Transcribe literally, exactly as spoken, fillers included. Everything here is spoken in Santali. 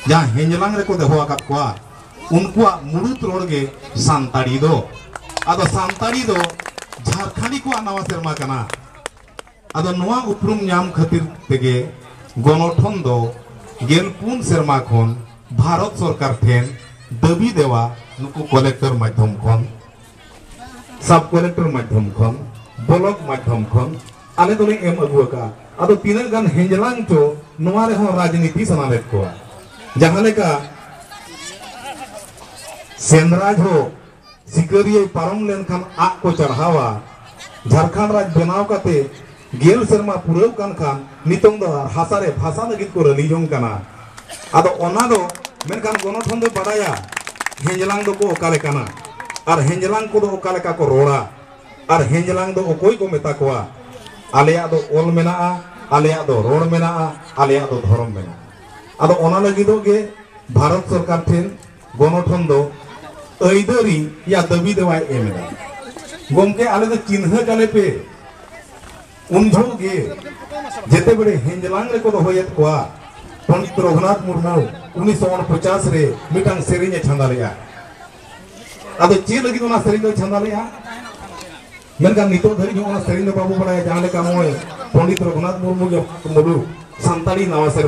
ᱡᱟᱦᱟᱸ ᱦᱮᱸᱡᱞᱟᱝ ᱨᱮᱠᱚ ᱫᱚᱦᱚ ᱟᱠᱟᱫ ᱠᱚᱣᱟ, ᱩᱱᱠᱩᱣᱟᱜ ᱢᱩᱲᱩᱫ ᱨᱚᱲ ᱜᱮ ᱥᱟᱱᱛᱟᱲᱤ ᱫᱚ᱾ ᱟᱫᱚ ᱥᱟᱱᱛᱟᱲᱤ ᱫᱚ ᱡᱷᱟᱨᱠᱷᱟᱸᱰᱤ ᱠᱚᱣᱟᱜ ᱱᱟᱣᱟ ᱥᱮᱨᱢᱟ ᱠᱟᱱᱟ᱾ ᱟᱫᱚ ᱱᱚᱣᱟ ᱩᱯᱨᱩᱢ ᱧᱟᱢ ᱠᱷᱟᱹᱛᱤᱨ ᱛᱮᱜᱮ ᱜᱚᱱᱚᱴᱷᱚᱱ ᱫᱚ ᱜᱮᱞ ᱯᱩᱱ ᱥᱮᱨᱢᱟ ᱠᱷᱚᱱ ᱵᱷᱟᱨᱚᱛ ᱥᱚᱨᱠᱟᱨ ᱴᱷᱮᱱ ᱫᱟᱹᱵᱤ ᱫᱮᱣᱟ ᱱᱩᱠᱩ ᱠᱚᱞᱮᱠᱴᱚᱨ ᱢᱟᱫᱽᱫᱷᱚᱢ ᱠᱷᱚᱱ, ᱥᱟᱵ ᱠᱚᱞᱮᱠᱴᱚᱨ ᱢᱟᱫᱽᱫᱷᱚᱢ ᱠᱷᱚᱱ, ᱵᱞᱚᱠ ᱢᱟᱫᱽᱫᱷᱚᱢ ᱠᱷᱚᱱ ᱟᱞᱮ ᱫᱚᱞᱮ ᱮᱢ ᱟᱹᱜᱩ ᱟᱠᱟᱫᱼᱟ᱾ ᱟᱫᱚ ᱛᱤᱱᱟᱹᱜ ᱜᱟᱱ ᱦᱮᱸᱡᱞᱟᱝ ᱪᱚ ᱱᱚᱣᱟ ᱨᱮᱦᱚᱸ ᱨᱟᱡᱽᱱᱤᱛᱤ ᱥᱟᱱᱟ ᱞᱮᱫ ᱠᱚᱣᱟ, ᱡᱟᱦᱟᱸ ᱞᱮᱠᱟ ᱥᱮᱸᱫᱽᱨᱟ ᱡᱚᱦᱚᱜ ᱥᱤᱠᱟᱹᱨᱤᱭᱟᱹᱭ ᱯᱟᱨᱚᱢ ᱞᱮᱱᱠᱷᱟᱱ ᱟᱜ ᱠᱚ ᱪᱟᱲᱦᱟᱣᱟ᱾ ᱡᱷᱟᱲᱠᱷᱚᱸᱰ ᱨᱟᱡᱽ ᱵᱮᱱᱟᱣ ᱠᱟᱛᱮ ᱜᱮᱞ ᱥᱮᱨᱢᱟ ᱯᱩᱨᱟᱹᱣ ᱠᱟᱱ ᱠᱷᱟᱱ ᱱᱤᱛᱚᱝ ᱫᱚ ᱦᱟᱥᱟ ᱨᱮ ᱵᱷᱟᱥᱟ ᱞᱟᱹᱜᱤᱫ ᱠᱚ ᱨᱟᱹᱞᱤ ᱡᱚᱝ ᱠᱟᱱᱟ᱾ ᱟᱫᱚ ᱚᱱᱟ ᱫᱚ ᱢᱮᱱᱠᱷᱟᱱ ᱜᱚᱱᱚᱴᱷᱚᱱ ᱫᱚ ᱵᱟᱰᱟᱭᱟ ᱦᱮᱸᱡᱞᱟᱝ ᱫᱚᱠᱚ ᱚᱠᱟ ᱞᱮᱠᱟᱱᱟ ᱟᱨ ᱦᱮᱸᱡᱞᱟᱝ ᱠᱚᱫᱚ ᱚᱠᱟ ᱞᱮᱠᱟ ᱠᱚ ᱨᱚᱲᱟ ᱟᱨ ᱦᱮᱸᱡᱞᱟᱝ ᱫᱚ ᱚᱠᱚᱭ ᱠᱚ ᱢᱮᱛᱟ ᱠᱚᱣᱟ᱾ ᱟᱞᱮᱭᱟᱜ ᱫᱚ ᱚᱞ ᱢᱮᱱᱟᱜᱼᱟ, ᱟᱞᱮᱭᱟᱜ ᱫᱚ ᱨᱚᱲ ᱢᱮᱱᱟᱜᱼᱟ, ᱟᱞᱮᱭᱟᱜ ᱫᱚ ᱫᱷᱚᱨᱚᱢ ᱢᱮᱱᱟᱜᱼᱟ᱾ ᱟᱫᱚ ᱚᱱᱟ ᱞᱟᱹᱜᱤᱫᱚᱜ ᱜᱮ ᱵᱷᱟᱨᱚᱛ ᱥᱚᱨᱠᱟᱨ ᱴᱷᱮᱱ ᱜᱚᱱᱚᱴᱷᱚᱱ ᱫᱚ ᱟᱹᱭᱫᱟᱹᱨᱤ ᱭᱟ ᱫᱟᱹᱵᱤ ᱫᱮᱣᱟᱭ ᱮᱢ ᱮᱫᱟ᱾ ᱜᱚᱢᱠᱮ, ᱟᱞᱮ ᱫᱚ ᱪᱤᱱᱦᱟᱹ ᱠᱟᱞᱮ ᱯᱮ᱾ ᱩᱱ ᱡᱚᱦᱚᱜ ᱜᱮ ᱡᱮᱛᱮ ᱵᱮᱲᱮ ᱦᱮᱸᱡᱞᱟᱝ ᱨᱮᱠᱚ ᱫᱚᱦᱚᱭᱮᱫ ᱠᱚᱣᱟ, ᱯᱚᱱᱰᱤᱛ ᱨᱚᱜᱷᱩᱱᱟᱛᱷ ᱢᱩᱨᱢᱩ ᱩᱱᱤᱥᱥᱚ ᱩᱱᱯᱚᱪᱟᱥ ᱨᱮ ᱢᱤᱫᱴᱟᱝ ᱥᱮᱨᱮᱧ ᱮ ᱪᱷᱟᱸᱫᱟ ᱞᱮᱫᱼᱟ᱾ ᱟᱫᱚ ᱪᱮᱫ ᱞᱟᱹᱜᱤᱫ ᱚᱱᱟ ᱥᱮᱨᱮᱧ ᱫᱚᱭ ᱪᱷᱟᱸᱫᱟ ᱞᱮᱫᱼᱟ? ᱢᱮᱱᱠᱷᱟᱱ ᱱᱤᱛᱚᱜ ᱫᱷᱟᱹᱨᱤᱡ ᱦᱚᱸ ᱚᱱᱟ ᱥᱮᱨᱮᱧ ᱫᱚ ᱵᱟᱵᱚ ᱵᱟᱲᱟᱭᱟ, ᱡᱟᱦᱟᱸ ᱞᱮᱠᱟ ᱱᱚᱜᱼᱚᱭ ᱯᱚᱱᱰᱤᱛ ᱨᱚᱜᱷᱩᱱᱟᱛᱷ ᱢᱩᱨᱢᱩ ᱜᱮ ᱢᱩᱞᱩᱠ ᱥᱟᱱᱛᱟᱲᱤ ᱱᱟᱣᱟ ᱥᱮᱨᱮᱧ